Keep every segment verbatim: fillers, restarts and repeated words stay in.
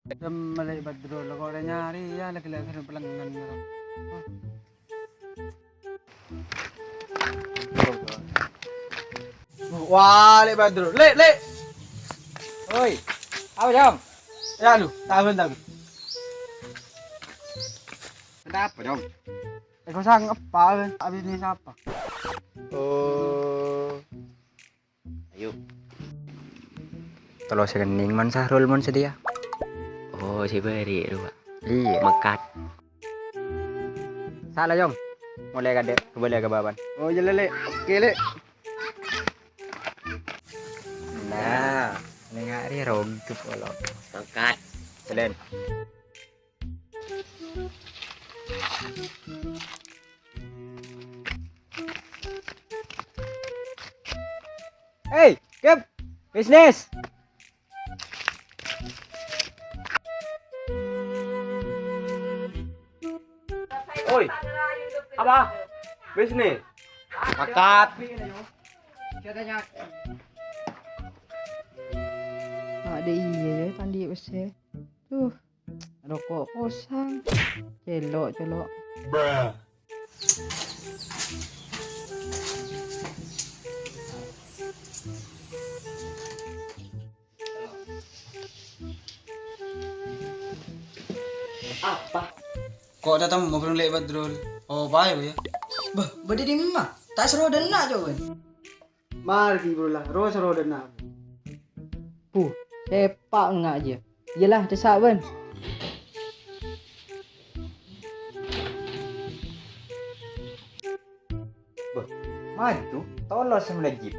Dem Lè' Badrul, kok rè nyarè ya, lagi-lagi pelengan. Wah, Lè' Badrul. Lè', Lè'. Oi, apa, Jong? Ya, lu, tahan, tahan. Kenapa, Jong? Eh, kosong apa, Bang? Abis ini siapa? Oh. Ayo. Tello sè kennèng, Mon Sahrul, mon satèya. Oh, sè bâri' rowa. Iyâ. Mèngkat. Sala, Jong. Molaè kadhi, kabâlâ ka bâbâna. Oh, iyâ, Lè', Lè'. Oke, Lè'. Nah, nèng arè rogi polo. Mèngkat. Jalan. Hei, Kep, bisnis. Oi, apa? Bisnis. Pakat. Ada iya ya, tadi wes ya. Tuh. Roko' posang. Celo', celo'. Apa? Kok tatemmo bâreng Lè' Badrul? Oh, paè, ya? Bâh, bâdâ dimma? Ta' sero dâ' enna', Jon. Margi, Bro, la, ro sero dâ' enna'. Buh, sepa' enga' jiyâ. Iyalah, dessa' bân. Bâh, mantu, tolos sè melejip.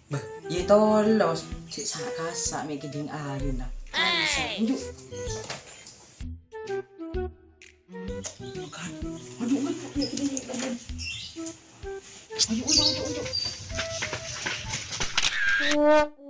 Bâh, iyâ tolos. Sè sa-kasa' mè' kèdhing arèna. Tolos, enju'. Aduh, aduh, aduh, aduh. Ayo, ayo, ayo, ayo.